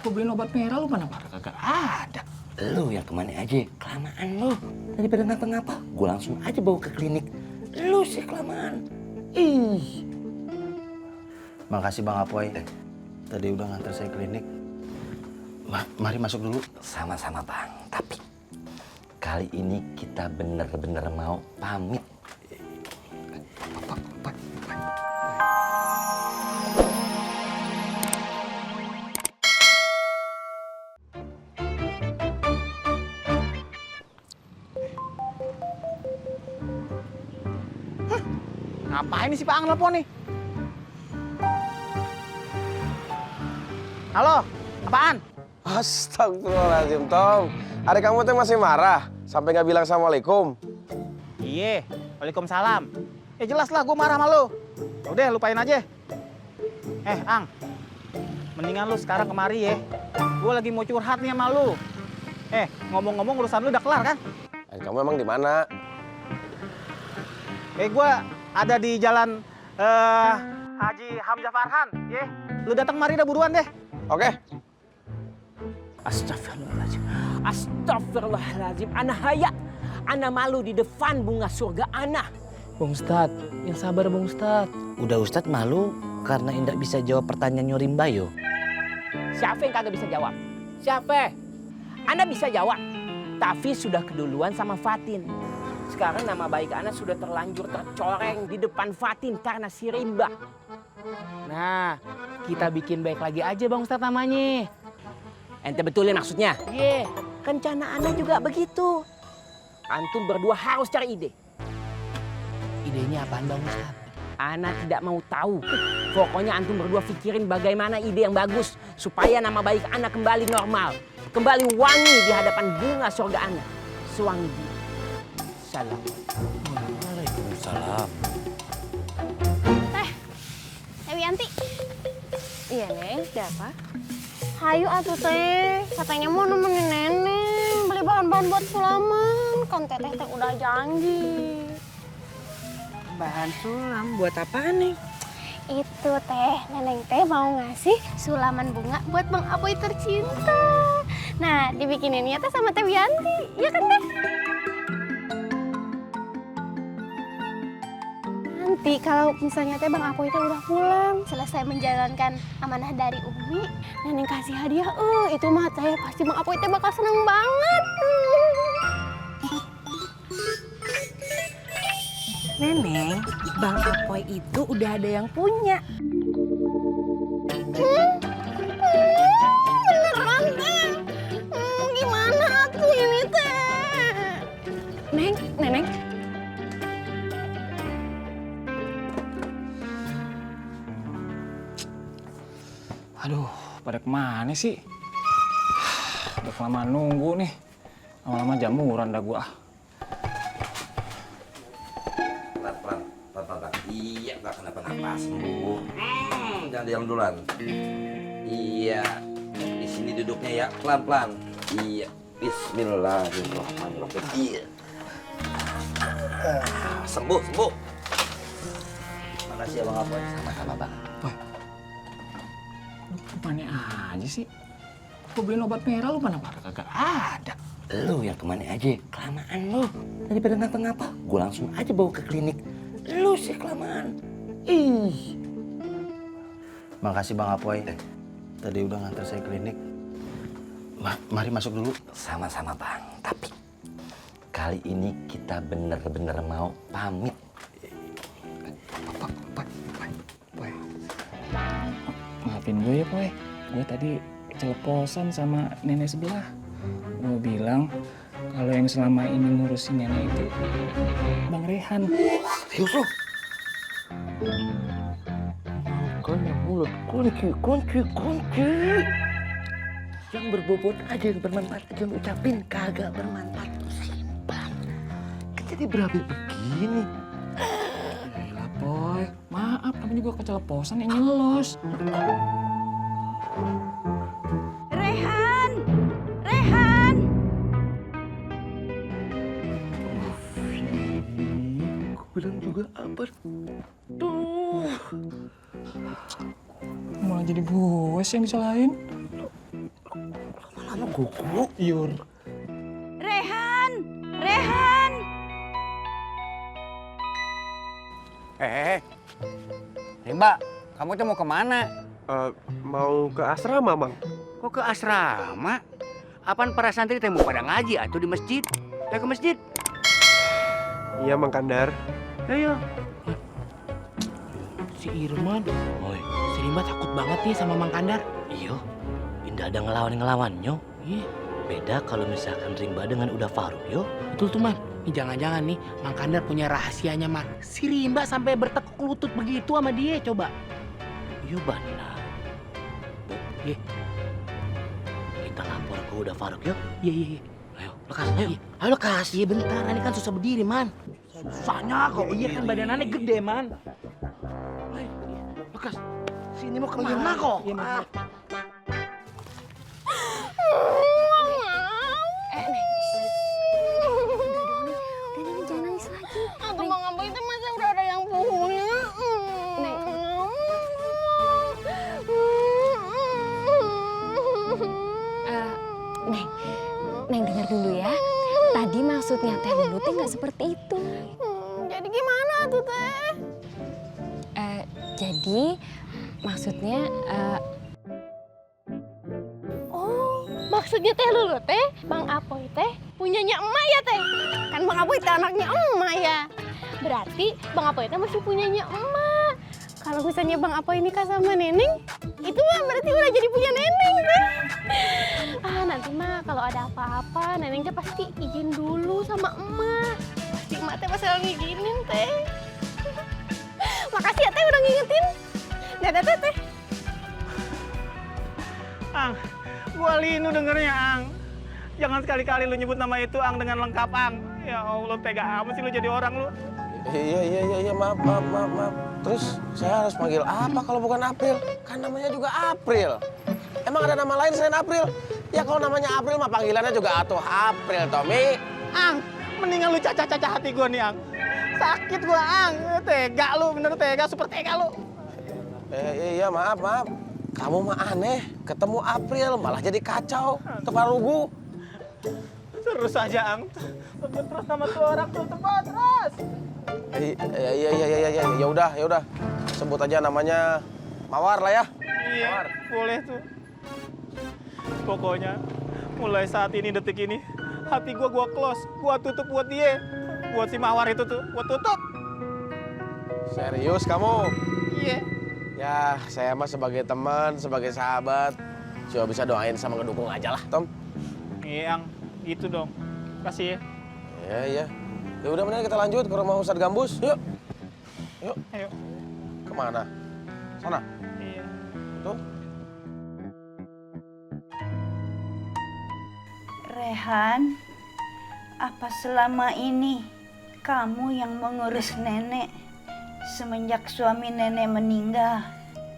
Gue beliin obat merah lu mana pada kagak ada. Lu yang kemana aja, kelamaan lu. Daripada ngapa-ngapa, gue langsung aja bawa ke klinik. Lu sih kelamaan. Ih. Makasih Bang Apoy. Tadi udah nganter saya klinik. Mari masuk dulu. Sama-sama Bang, tapi kali ini kita bener-bener mau pamit. Ngapain sih Pak Ang nelfon nih? Halo, apaan? Astagfirullahaladzim, Tom. Adik kamu tuh masih marah sampai nggak bilang assalamualaikum. Iya, waalaikumsalam. Ya jelas lah gue marah sama lu. Udah lupain aja. Ang, mendingan lu sekarang kemari ya. Gue lagi mau curhat nih sama lu. Ngomong-ngomong urusan lu udah kelar kan? Adik kamu emang di mana? Gue ada di jalan Haji Hamzah Farhan, ya. Lu datang kemari dah buruan deh. Oke. Astagfirullahaladzim. Astagfirullahaladzim. Ana haya. Ana malu di depan bunga surga ana. Bang Ustadz, yang sabar Bang Ustadz. Udah Ustadz malu karena indak bisa jawab pertanyaan Rimba yo. Siapa yang kagak bisa jawab? Siapa? Ana bisa jawab. Tapi sudah keduluan sama Fatin. Sekarang nama baik ana sudah terlanjur tercoreng di depan Fatin karena si Rimba. Nah, kita bikin baik lagi aja Bang Ustadz namanya. Ente betulin maksudnya? Iya. Rencana ana juga begitu. Antum berdua harus cari ide. Idenya apaan Bang Ustadz? Ana tidak mau tahu. Pokoknya antum berdua pikirin bagaimana ide yang bagus supaya nama baik ana kembali normal, kembali wangi di hadapan bunga surga ana. Sewangi. Salam. Waalaikumsalam. Teh Wianti. Iya, Neng. Ada apa? Hayu atuh teh. Katanya mau nemenin nenek beli bahan-bahan buat sulaman. Kan teteh teh udah janji. Bahan sulam buat apa nih? Itu teh, neneng teh mau ngasih sulaman bunga buat Bang Apoy tercinta. Nah, dibikininya teh sama Teh Wianti. Iya kan, Teh? Nanti kalau misalnya teh Bang Apoy teh udah pulang, selesai menjalankan amanah dari Umi, neneng kasih hadiah. Itu mah teh pasti Bang Apoy teh bakal seneng banget. Neneng, Bang Apoy itu udah ada yang punya. Beneran teh? Gimana tuh ini teh? Neneng. Aduh, pada kemana sih? Udah kelamaan nunggu nih. Lama-lama jamuran dah gua. Pelan-pelan. Iya, nggak kenapa-napa, sembuh. Jangan diam duluan. Iya, di sini duduknya ya, pelan-pelan. Iya, Bismillahirrahmanirrahim. Iya. Sembuh. Makasih ya Bang Apoy. Sama-sama Bang. Lu kemana aja sih? Gue beliin obat merah lu mana pada kagak ada. Lu yang kemana aja, kelamaan lu. Daripada ngapa-ngapa, gue langsung aja bawa ke klinik. Lu sih kelamaan. Ih. Makasih Bang Apoy. Tadi udah nganter saya klinik. Mari masuk dulu. Sama-sama Bang, tapi kali ini kita bener-bener mau pamit. Maafin gue ya, Poy. Gue tadi keceleposan sama nenek sebelah. Gue bilang kalau yang selama ini ngurusin nenek itu Bang Rehan. Serius lu? Makanya mulut kunci. Yang berbobot aja, yang bermanfaat aja yang ucapin, kagak bermanfaat simpan. Kan jadi berabe begini. Gila, Poy. Maaf, kami juga keceleposan yang nyelos. Rehan! Aku bilang juga apa? Tuh. Malah jadi gue sih yang disalahin. Kukuyur. Rehan, Rehan. Rimba, kamu tuh mau kemana? Mau ke asrama, Mang. Kok ke asrama? Apaan para santri teh mau pada ngaji atau di masjid? Teh ke masjid? Iya, Mang Kandar. Ayo. Si Irman, si Rimba takut banget nih sama Mang Kandar. Iya, indah ada ngelawan-ngelawannya. Iya, Beda kalau misalkan Rimba dengan Uda Faruk, yo. betul tuh Man. Ini jangan-jangan nih Mang Kandar punya rahasianya Man. Si Rimba sampai bertekuk lutut begitu sama dia, coba. Iya benar. Iya. Kita lapor ke Uda Faruk, yuk. Iya, iya, iya. Ayo, lekas, ayo. Iya. Ayo, lekas. Iya bentar, ini kan susah berdiri Man. Susahnya kok iya kan badanannya gede Man. Ayo, lekas. Sini mau kemana kok? Iya, Man. Neng jangan nangis lagi. Atau Bang Apoy itu masa udah ada yang punya. Neng dengar dulu ya. Tadi maksudnya Teh Lulu teh nggak seperti itu. Jadi gimana tuh Teh? Jadi maksudnya oh, maksudnya Teh Lulu teh Bang Apoy teh punyanya emak ya Teh. Kan Bang Apoy teh anaknya emak ya. Berarti Bang Apoy teh masih punyanya emak. Kalau misalnya Bang Apoy nikah sama Neneng, itu mah berarti udah jadi punya Neneng Teh. Nanti mah kalau ada apa-apa Neneng teh pasti izin dulu sama emak. Pasti emak teh pasti ngizinin Teh. Makasih ya Teh udah ngingetin. Dadah Teh. Ang, gua linu dengernya Ang. Jangan sekali-kali lu nyebut nama itu Ang dengan lengkap Ang. Ya Allah, tega amat sih lu jadi orang lu. Iya, maaf. Terus saya harus panggil apa kalau bukan April? Kan namanya juga April. Emang ada nama lain selain April? Ya kalau namanya April mah panggilannya juga atuh April, Tommy. Ang, mendingan lu caca-caca hati gua nih Ang. Sakit gua Ang, tega lu, bener tega, super tega lu. Iya, maaf. Kamu mah aneh, ketemu April malah jadi kacau, keparugu. Terus aja Ang, tebet terus sama tuh orang tuh, tebet terus. Iya, ya udah. Sebut aja namanya Mawar lah ya. Iya, Mawar. boleh tuh. Pokoknya mulai saat ini, detik ini, hati gua close, gua tutup buat dia. Buat si Mawar itu tuh, gua tutup. Serius kamu? Iya. Ya, saya mah sebagai teman, sebagai sahabat, cuma bisa doain sama ngedukung aja lah, Tom. Iya Ang, gitu dong. Kasih ya. Iya. Ya udah, mending kita lanjut ke rumah Ustadz Gambus. Yuk. Ayo. Kemana? Sana. Iya. Tuh. Rehan, apa selama ini kamu yang mengurus nenek semenjak suami nenek meninggal?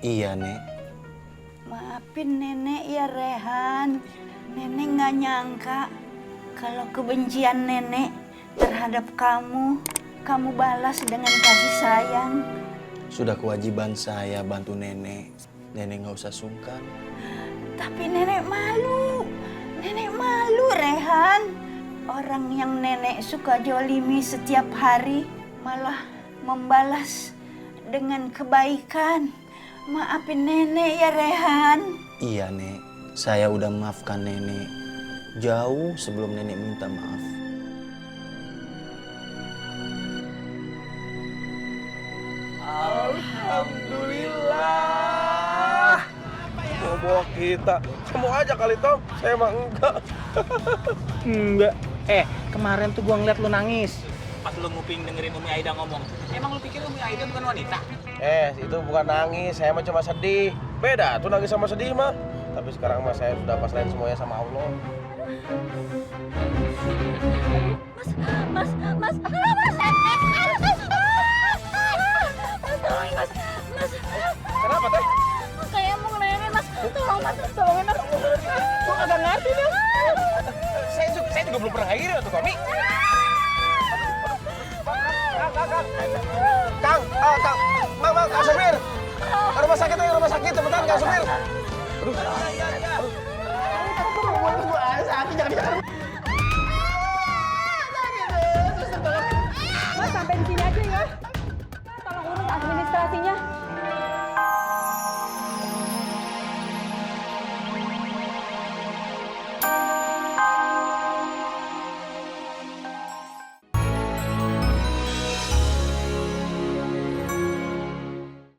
Iya, Nek. Maafin nenek ya Rehan. Nenek nggak nyangka kalau kebencian nenek terhadap kamu balas dengan kasih sayang. Sudah kewajiban saya bantu nenek. Nenek nggak usah sungkan. Tapi nenek malu Rehan. Orang yang nenek suka jolimi setiap hari malah membalas dengan kebaikan. Maafin nenek ya Rehan. Iya, Nek. Saya udah maafkan nenek. Jauh sebelum nenek minta maaf. Alhamdulillah. Bawa kita. Kamu aja kali, Tom. Saya mah enggak. Enggak. Kemarin tuh gua ngeliat lu nangis. Pas lu nguping dengerin Umi Aida ngomong. Emang lu pikir Umi Aida bukan wanita? Itu bukan nangis, saya mah cuma sedih. Beda tuh nangis sama sedih mah. Tapi sekarang mah saya sudah pasrahin semuanya sama Allah. Mas. Kenapa, Teh? Kayak mau ngenenek Mas. Tolongin Mas. Gua kagak ngerti deh. Saya juga belum pernah kayak gini tuh, Tommy. Kang, Mang, Kang Supir. Rumah sakit, cepetan Kang Supir. Aduh.